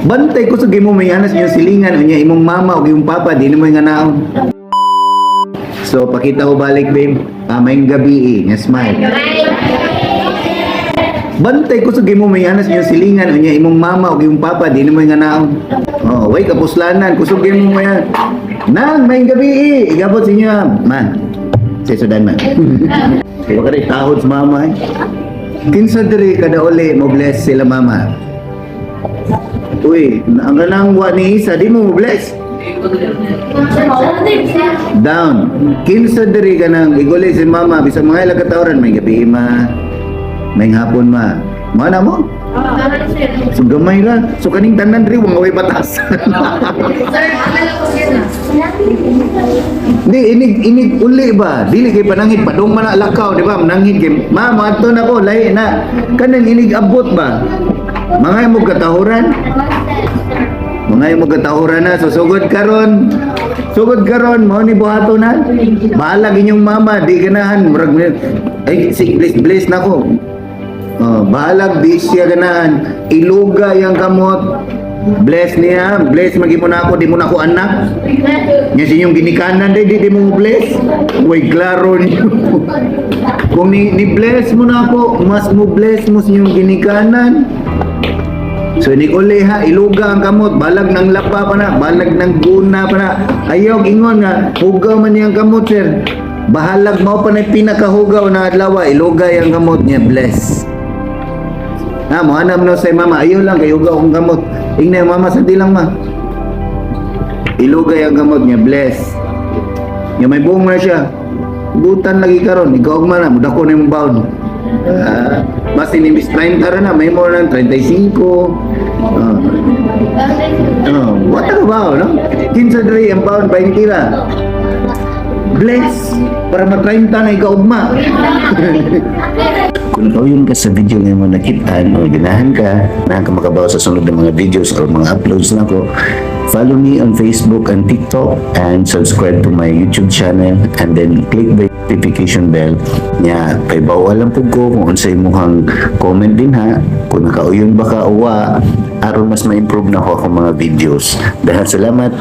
Bantay kusog mo may anas inyong silingan, unya imong mama o imong papa di nimo nga naon. So pakita ko balik, babe. Ah, maayong gabii eh, nga smile. Bantay kusog mo may anas inyong silingan, unya imong mama o imong papa di nimo nga naon. Oh, way kapuslanan, kusog mo yan. Nang maayong gabii eh. Igabot sa inyo, man. Sa sudan man. Wa ka tahod sa mama eh. Kinsa diri kada uli mo bless sila mama? Uy, ang kanang wa ni isa di mo mo bless. Down. Kinsa diri kanang iguli si mama bisan mga ila kataoran, "Maayong gabii, ma. Maayong hapon, ma." Mana mo? So gamay ra. So kaning tanan diri wa way batas. Sir, akala ko yun ah. Di inig inig uli ba? Dili kay panangit padung man na lakaw, di ba? Manangit kay ma moadto na ko, lahi na. Kanang inig abot ba? Mga mo katahuran. Mga mo katahuran na, so sugod karon. Sugod karon mao ni buhaton na. Bahalag inyong mama, di ganahan murag ay si bless bless na ko. Oh, bahalag di siya ganahan. Iluga yang kamot. Bless niya, bless magi mo na ako, di mo na ako anak. Nya sa inyong ginikanan di mo bless. Way klaro niyo. Kung ni bless mo na ako, mas mo bless mo sa inyong ginikanan. So ni uli ha, iluga ang kamot, balag ng lapa pa na, balag ng guna pa na. Ayaw ingon nga, hugaw man niyang kamot, sir. Bahalag mao pa na pinakahugaw na adlaw, ilugay ang kamot niya, bless. Ha, mo hanap no sa mama, ayaw lang kay hugaw akong kamot. Ingna yung mama sa lang ma. Ilugay ang kamot niya, bless. Nga may buong na siya. Butan lagi karon, ikaw man na, mudako na yung bawon. Ah, mas inimbis 30 ra na, may more ng 35. Ah. Oh, what ka ba, no? Kinsa diri ang bawon 20 ra? Bless para ma-30 na ikaw ugma. Kung nakauyon ka sa video nga mo nakitaan o ganahan ka, na ka makabaw sa sunod ng mga videos or mga uploads na ko, follow me on Facebook and TikTok and subscribe to my YouTube channel and then click the notification bell nya kay bawal lang pud ko kung unsay imong comment din ha, kung nakauyon ba ka o wa, aron mas ma-improve na ako akong mga videos. Dahil salamat.